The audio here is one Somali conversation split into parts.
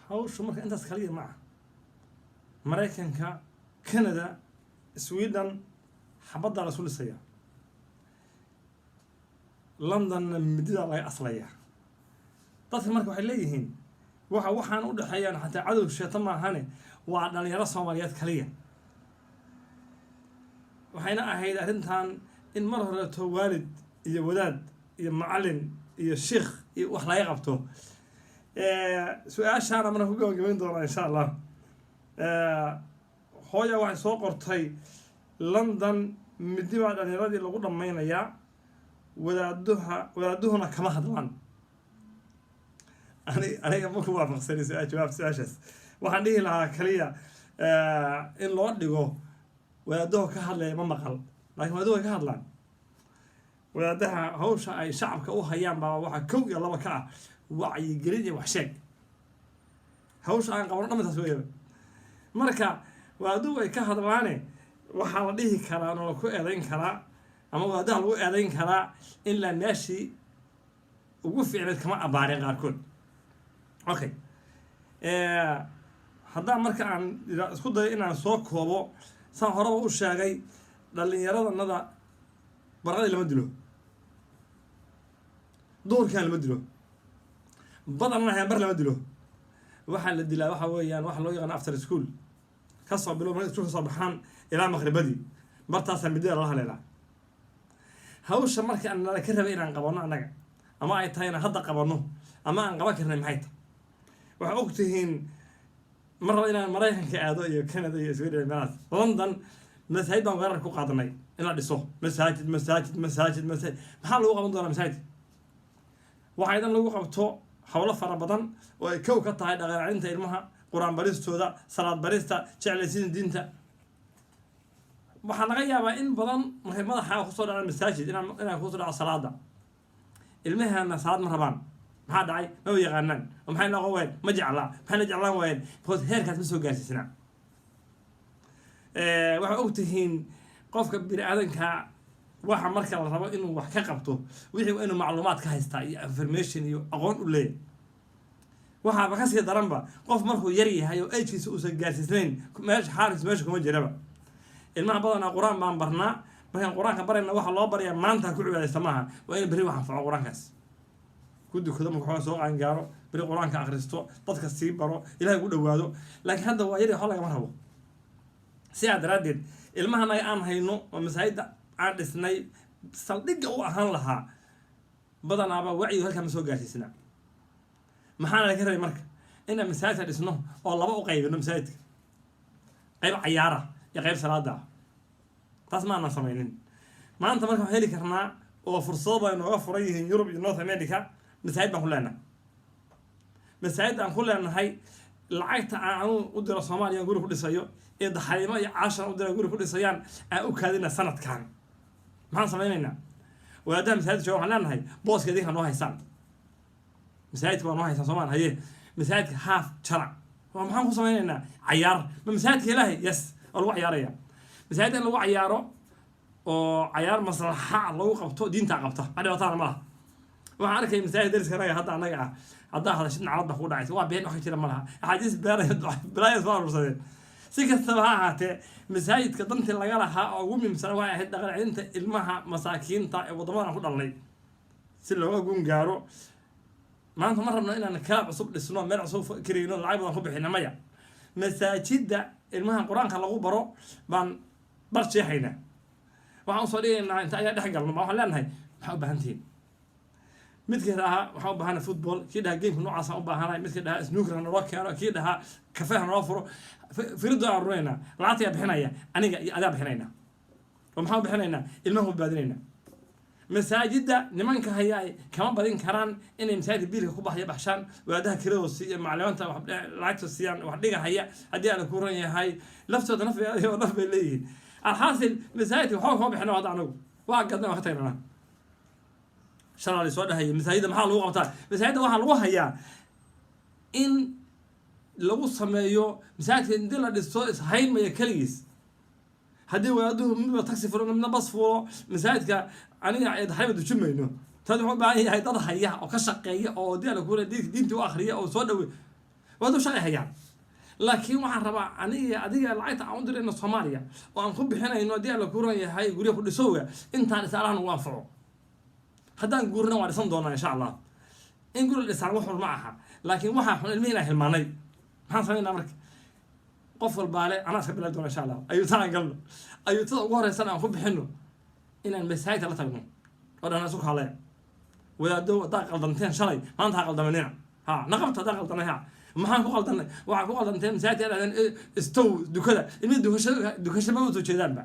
Hawshu marka intaas kaliya ma aha. Maraykanka, Canada, Sweden xabaddaa la isu lisaya, Londonna mididaa laga aslayaa dadka. Marka waxay leeyihiin waxaan u dhexeeyaan xataa cadow sheeto maahane, waa dhalinyaro Soomaaliyeed kaliya. Waxayna ahayd arrintan in mar horeeto waalid iyo wadaad iyo macallin iyo shiikh iyo wax laga qabto. Su-aashaana marka ku gabagabayn doonaa, insha Allah. Hooya waxay soo qortay: "London midi baa dhalinyaradii lagu dhammaynayaa, wadaaduhuna kama hadlaan." Aniga ma ku waafaqsani jawaabta su-aashaas. Waxaan dhihi lahaa kaliya in loo dhigo wadaadaho ka hadlaya ma maqal, laakiin wadaaduhu way ka hadlaan. Wadaadaha hawsha ay shacabka u hayaan baa waxaa kow iyo laba ka ah wacyigelin iyo waxsheeg. Hawsha aan qabano dhammintaas weeyaba. Marka wadaaduhu ay ka hadlaane, waxaa la dhihi karaa oo la ku eedayn karaa ama wadaadaha lagu eedayn karaa ilaa meeshii ugu fiicneed kama abaareen qaarkood. Okay, haddaan marka aan isku dayo inaan soo koobo, saan horeba u sheegay, dhallinyaradanada barqadii lama dilo, duhurkaan lama dilo, badanna heembar lama dilo. Waxaa la dilaa waxa weeyaan waxa loo yaqaano after school. Kasoo bilo markay iskuul kasoo baxaan ilaa maqribadii, bartaasaa midida lala haleelaa. Hawsha marka nala ka rabay inaan qabano annaga, ama ay tahay inaan hadda qabano ama aan qaban karnay, maxay tahay? Waxaa og tihiin, mar raba inaan Maraykanka aado iyo Canada iyo Sweden, meelahaas. London masaajid baan weerar ku qaadanay in la dhiso. Masaajid, masaajid, masaajid, masaajid. Maxaa lagu qaban doonaa masaajid? Waxaa idan lagu qabto howlo fara badan oo ay kow ka tahay dhaqancelinta ilmaha, Qur-aan baristooda, salaad barista, jeclaysiin diinta. Waxaa laga yaabaa in badan markay madaxa kusoo dhacaan masaajid inaan kusoo dhaco salaada. Ilmahana salaad ma rabaan. Maxaa dhacay? Maba yaqaanaan. Oo maxay noqon waayeen? Ma jeclaa. Maxay la jeclaan waayeen? Because heerkaas ma soo gaarsiisna. Waxaa og tihiin, qofka bini aadanka waxa marka la rabo inuu wax ka qabto, wixii waa inuu macluumaad ka haystaa iyo information iyo aqoon u leeyahay. Waxaaba kasii daranba qof markuu yar yahay oo age-kiisa uusan gaarsiisnayn, meesha xaalkiisa meesha kuma jiraba. Ilmaha badanaa Qur-aan baan barnaa. Markaan Qur-aanka barayna, waxaa loo barayaa maanta ku cibaadaysta maaha, waa in berri wax anfaco Qur-aankaas, ku dukado marka waxoogaa soo qaangaaro, beri Qur-aanka akhristo, dadka sii baro, Ilahay ku dhawaado. Laakiin hadda waa yar, waxba lagama rabo. Sidaa daraaddeed ilmahanaga aan hayno oo masaajidda aan dhisnay saldhigga u ahaan lahaa, badanaaba wacyigu halkaa ma soo gaarsiisna. Maxaana laga rabay marka? Inaan masaajidka dhisno oo laba u qaybino masaajidka, qayb cayaara iyo qayb salaada ah. Taas ma aanan samaynin. Maanta marka waxaan heli karnaa oo fursado ba nooga furan yihiin Yurub iyo North America. Masaajid baan ku leenahay. Masaajid aan ku leenahay, lacagta aan anuu u diro Soomaaliya guri ku dhisayo iyo daxaliimo iyo caashan u dira guri ku dhisayaan, aan u kaadina sanadkan. Maxaan samaynaynaa? Wadaadaha masaajidka jooga waxaan leenahay: booska idinka noo haysaan, masaajidka waa noo haysaan soomaan? Haye, masaajidka haaf jara. Waa maxaan ku samaynaynaa? Cayaar. Ma masaajidka Ilaahay? Yes, waa lagu cayaaraya. Masaajidka in lagu cayaaro oo cayaar maslaxa lagu qabto, diintaa qabta, wax dhibaataana ma laha. Waxaan arkay masaajid dariska anaga hadda annaga ah, haddaa hadashid naclad baa kugu dhacaysa. Waa been, wax ka jira ma laha. Axaadiis beeraya balaaya soo aruursadeen. Si kastaba ha ahaatee, masaajidka dantii laga lahaa oo ugu muhiimsan waxay ahayd dhaqan celinta ilmaha masaakiinta ee waddamadan aan ku dhalnay si looga gun gaaro. Maanta ma rabno inaan kalaab cusub dhisno, meel cusub kareyno, lacag badan ku bixina. Maya, masaajidda ilmaha Qur-aanka lagu baro baan bar jeexaynaa. Waxaan usoo dhigaynaa inta ayaa dhex galno ba waxaan leenahay: maxaa u baahan tihiin? Midkii dhahaa waxaan u baahana football, kii dhahaa game-ka noocaasaan u baahanahay, midkii dhahaa snooker ha naloo keeno, kii dhahaa cafe ha naloo furo, firidoo aan runaynaa. Lacagta yaa bixinaya? Aniga iyo adaa bixinayna. Oo maxaan u bixinaynaa? Ilmaha badbaadinaynaa. Masaajidda nimanka hayaa kama badin karaan inay masaajidka biilka ku baxaya baxshaan, wadaadaha kiradoo siiya, macalimiinta lacagta siiyaan, wax dhigahaya. Haddii aana ku ran yahay, laftooda naf naf bay leeyihiin. Alxaasil, masaajidka waxba kama bixino. Hadda anagu waa gadna, waa ka tagnana. Shalaa soo dhahaya: masaajidda maxaa lagu qabtaa? Masaajidda waxaa lagu hayaa in lagu sameeyo. Masaajidka intii la dhisto ishaynmaya keligiis. Haddii wadaaduhu midba taxi fulo, midna bas fulo, masaajidka aniga daxriba dujin mayno. Taas wuxuu u baahan yahay dad haya oo ka shaqeeya oo haddii ala kula diinta u akriya oo soo dhawe. Waxaa og tihiin Waadu shaqay hayaan, laakiin waxaan rabaa aniga adiga lacagta aan u dirayno Soomaaliya oo aan ku bixinayno, haddii Alla kuran yahay, gurya ku dhisowga intaan dhisa Allaha nagu anfaco. Haddaan guurna waa dhisan doonaa, insha Allah. In guri la dhisaan wax xun ma aha, laakiin waxaa xun ilmihi inaan hilmaanay. Maxaan samaynaa marka? Qof walbaale anaa iska bilaabi doona, insha Allah. Ayuutada aan galno, ayuutada ugu horeysan aan ku bixino inaan masaajidka la tagno oo dhan isu kaaleya. Wadaado, haddaa qaldanteen shalay, maanta ha qaldamanina. Ha naqabta haddaan qaldanay. Ha, maxaan ku qaldanay? Waxaa ku qaldanteen masaajidka dhahdeen istow dukada. Ilmihi dukasho, dukasho ma usoo jeedaanba.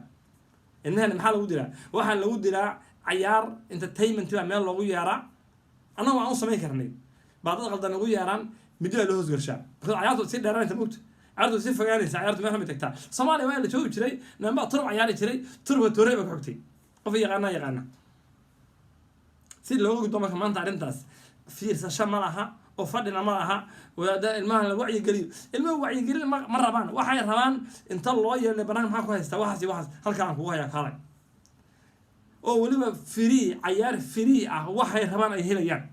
Ilmahana maxaa lagu dilaa? Waxaa lagu dilaa cayaar, entertainment baa meel loogu yeeraa. Annagu aan u samayn karnay baa dad qaldan ugu yeeraan, midi baa loo hoosgarshaa, because cayaartu si dheeraanaysa, mogta, cayaartu si fogaanaysa, cayaartu meel xun bay tagtaa. Soomaaliya waa la joogi jiray, nimanbaa turub cayaari jiray, turubka toorey ba ku xigtay. Qof yaqaana yaqaana. Si looga gudbo marka maanta arrintaas, fiirsasho ma laha oo fadhina ma laha. Wadaada ilmaha la wacyigeliyo, ilmaha wacyigelin ma rabaan. Waxay rabaan inta loo yeelay banaanka, maxaa ku haystaa? Waxaas iyo waxaas halkaan aan kugu hayaa, kaalay, oo weliba free, cayaar free ah, waxay rabaan ay helayaan.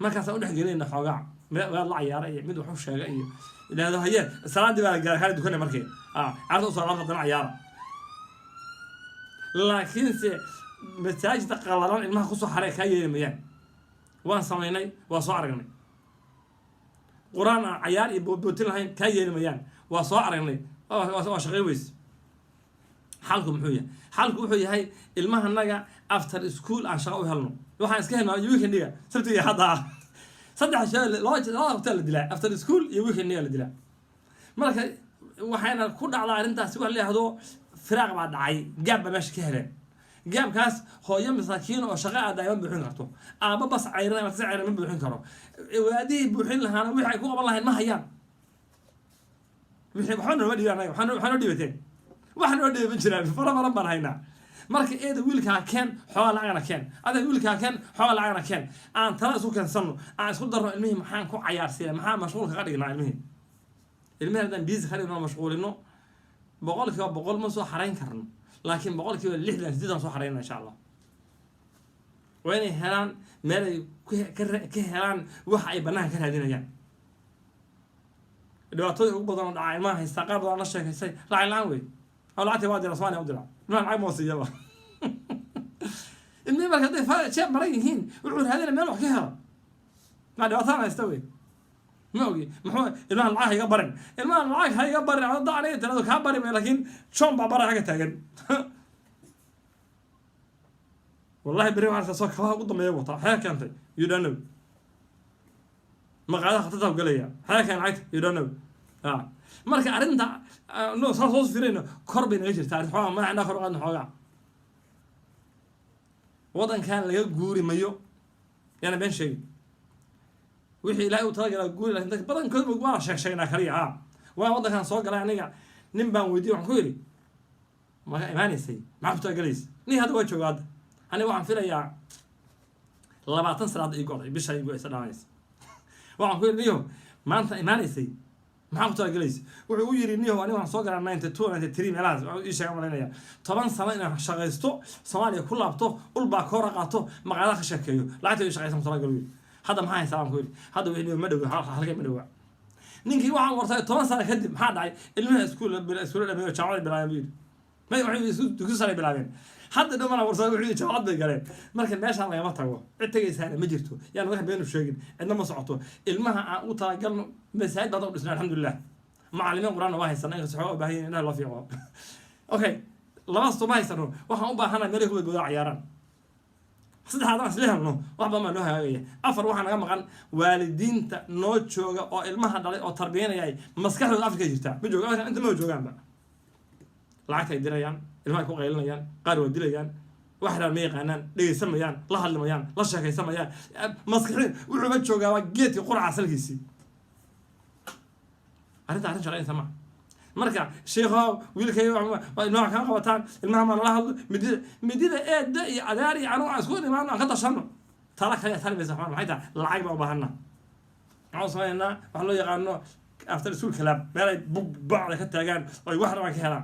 Markaasaan udhex gelinayna xoogaa wadaad la cayaara iyo mid wax u sheega iyo idhaahdo, haye, salaadii baa la gaara, kaala dukanay. Markii cayaarta usoo laabta, haddana cayaara. Laakiinse masaajidka qalalan ilmaha kusoo xaree kaa yeeli mayaan. Waan samaynay, waa soo aragnay. Qur-aan aan cayaar iyo boobootin lahayn kaa yeeli mayaan, waa soo aragnay, waa shaqey weys. Xalku muxuu yahay? Xalku wuxuu yahay ilmahanaga after school aan shaqo u helno. Waxaan iska helnaa weekendiga, sabtiga hadda ah. Saddex shay, labada waqti la dilaa, after school iyo weekendiga la dilaa. Marka waxayna ku dhacdaa arrintaasi wax la yihahdo firaaq baa dhacay, gap baa meesha ka heleen. Gapkaas hooyo masaakiin oo shaqo aadaay ma buuxin karto, aaba bas cayran ama si cayran ma buuxin karo, wadaadihii buuxin lahaana wixii ay ku qaban lahayn ma hayaan. Wixii waxba nooma dhiibaan anaga, waxaa noo dhiibateen, wax noo dhiiban jiraan fara badan baan haynaa. Marka eeda, wiilkaa keen, xoogaa lacagna keen. Adeeg, wiilkaa keen, xoogaa lacagna keen. Aan tala isku keensanno, aan isku darno. Ilmihii maxaan ku cayaarsiina? Maxaa mashquul kaga dhignaa ilmihii? Ilmihii haddaan busy ka dhigno, mashquulino, 100% ma soo xarayn karno, laakiin 60%, 80 soo xarayna, insha Allah. Waa inay helaan meel ay ka helaan waxa ay banaanka ka raadinayaan. Dhibaatooyin ugu badan oo dhaca ilmaha haystaa, qaar badan la sheekaysay, lacag la-aan wey. Oo lacagtii waa dira, Soomaaliya u dira, ilmaha lacag moo siiyaba. Ilmihii marka hadday jeeb maran yihiin, wuxuu raadinaya meel wax ka helo. Maa dhibaataan haysta wey? Ma ogi muxuu ilmaha lacag hayga barin, ilmaha lacag hayga barin. Hadda aniga tirado kaa bari may, laakiin John baa bara xagga taagan. Wallahi beri waxaan soo kabaha ugu dambeeya wataa. Waxyaa keentay? You don't know. Maqaadaha khatartaa gelaya, waxyaa keen lacagta? You don't know. Marka arrinta no saa soo firayno, kor bay naga jirtaa arrin. Xoogaa madaxa indhaha kor u qaadna xoogaa. Waddankan laga guuri mayo, yaana been sheegin. Wixii Ilaahay u talagalaa guuri, lakin dadka badankood waa sheeg sheegnaa kaliya. Waa waddankan soo galay, aniga nin baan weydiiyey, waxaan ku yidhi, maka imaanaysay, maxaa ku talagalaysa? Nin hadda waa jooga hadda. Aniga waxaan filayaa 20 sana hadda ii go'day, bisha ii go'aysa dhamanaysa. Waxaan ku yidhi, niyo, maanta imaanaysay, maxaa ku talagalaysa? Wuxuu u yidhi, niyo, aniga waxaan soo galaa 92, 93 meelahaas ii sheega malaynaya, 10 sano inaan shaqaysto, Soomaaliya ku laabto, ulbaa koora qaato, maqaadaha ka sheekeeyo, lacagta ii shaqaysan ku talagal. Yidhi, hadda maxaa haysaa? Baan ku yidhi. Hadda wixii, niyo, ma dhowa, halkay ma dhowa. Ninkii waxaan wartay 10 sano kadib maxaa dhacay? Ilmaha iskuul dhameeyo, jaamacad bilaabeen buu yidhi. May, waxay isku dugsi sare bilaabeen hadda dhow mana wartay. Wuxuu yidhi jaamacad bay galeen. Marka meeshaan lagama tago, cid tegaysaana ma jirto. Yaan wax beenu sheegin, cidna ma socoto. Ilmaha aan u talagalno. Masaajid baan u dhisnay, alxamdulilah. Macallimiin qur-aanna waa haysana, inkastoo xoogaa u baahan yihin indhaha loo fiiqo. Okay, labadaas ma haysano. Waxaan u baahanahay meelay ku badboodaa, cayaaraan. Saddex haddaan isla helno, wax badan baa noo hagaagaya. Afar, waxaa naga maqan waalidiinta noo jooga oo ilmaha dhalay oo tarbiyanaya. Maskaxdooda Afrika jirtaa, ma jooga inta, ma joogaanba. Lacagta ay dirayaan, ilmaha ay ku qaylinayaan, qaar waa dilayaan, wax raar ma yaqaanaan, dhegaysamayaan, la hadlimayaan, la sheekaysamayaan. Maskaxin wuxuuba joogaa waa geedka quraca salkiisii. Arrinta arrin shaqaynaysa ma. Marka sheekhow, wiilkay ilmaha kama qabataan, ilmaha ma nala hadlo. Midida midida eedda iyo adeer iyo anugu aan isku imaano, aan ka tashano. Tala kale tali maysa. Waxaan maxay tahay? Lacag baan u baahana. Waxaan samaynaynaa waxa loo yaqaano after school club, meel ay bug bacda ka taagaan oo ay wax rabaan ka helaan.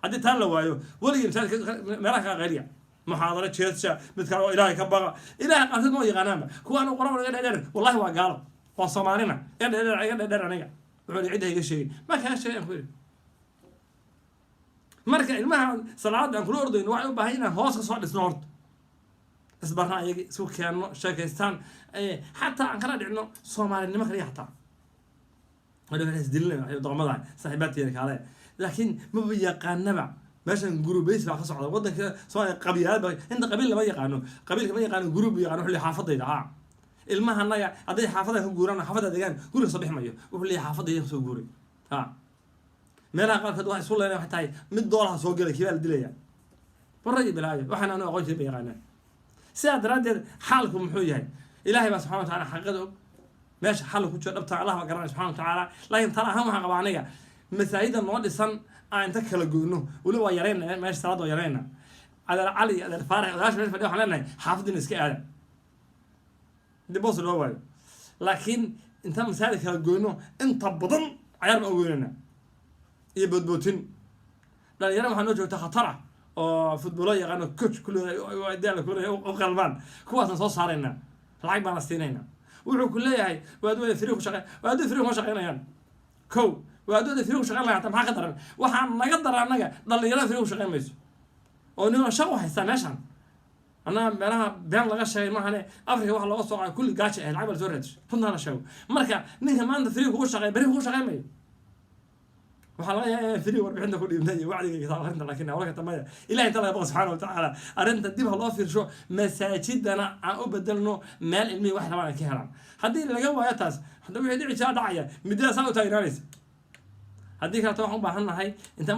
Haddii taa la waayo, weligii masaajidka meelaha kaga qayliya, muxaadaro jeedsha, mid kale oo Ilaahay ka baqa. Ilaahay qaarkood ma yaqaanaanba. Kuwa anu Quraan naga dheer, wallahi waa gaalo. Waa Soomaalina, iga dheer, iga dheer aniga. Wuxuu yidhi, "Cidda iga sheegin." Ma kaa sheegay, aan ku yidhi. Marka ilmaha salaada aan kula ordayno waxay u baahan inaan hoos ka soo dhisno horta, isbarna, ayagi isku keenno, sheekaystaan, xataa aan kala dhicno Soomaalinimo kaliya. Xataa isdilina doqomada saaxiibaadkeena kaale, laakiin maba yaqaanaba. Meeshan gurubays baa ka socda wadanka Soomaaliya. Qabiilad baa inta, qabiil lama yaqaano, qabiilka ma yaqaano, group yaqaano. Wuxuu leeyahay xaafadayda. Ha, ilmaha annaga hadday xaafada ka guuraan, xaafadda degaan, guriga soo bixi mayo. Wuxuu leeyahay xaafadayda kasoo guuray. Ha, meelaha qaarkood waxay isu leenahay, waxay tahay mid doolaha soo gelay, kii baa la dilaya, warra iyo bilaayo. Waxaan anu aqoon jirin ba yaqaanaan. Sidaa daraaddeed xaalku muxuu yahay? Ilaahay baa subxana wa taala xaqiiqada og. Meesha xalka ku jiro dhabta Allah baa garanaya subxana wa tacaala. Laakiin tala ahaan waxaan qabaa aniga, masaajida noo dhisan aan inta kala goyno, weli waa yarayna, meesha salaada waa yarayna. Adeer Cali, Adeer Faarax, odayaasha meesha fadhiya waxaan leenahay, xaafadiina iska aada dib boos loo waayo. Laakiin inta masaajid kala goyno, inta badan cayaar baan u goynayna iyo boodbootin. Dhalinyaro waxaa noo joogta khatar ah oo futbolo yaqaano, coach kulli u qalmaan. Kuwaasna soo saarayna, lacag baana siinayna. Wuxuu ku leeyahay waadooda free ku shaqe, waadooda free kuma shaqeynayaan. Kow, waadooda free ku shaqeyn lahaa. Maxaa ka daran? Waxaa naga daran annaga dhalinyarada free ku shaqeyn mayso oo nina shaqo haystaa meeshan. Annaga meelaha been laga sheegay maahane, Africa waxa looga soo qaaday kulli gaaja ahayd, lacag baa lasoo raadisho, runtaa la sheego. Marka ninka maanta free kugu shaqeey, beri kugu shaqeyn mayo. Waxaa laga yaabaa inaan free warbixinta ku dhiibnay iyo wacdiga kitaab akhrinta, laakiin hawla ka tamaya. Ilahi inta laga baqo subxaana wa tacaala, arrinta dib ha loo fiirsho. Masaajidana aan u bedelno meel ilmihii wax rabaan ay ka helaan. Haddii laga waayo taas, hadda wixii dhici jira dhacaya, midada saa u taagnaanaysa. Haddii kaleto waxaan u baahan nahay inta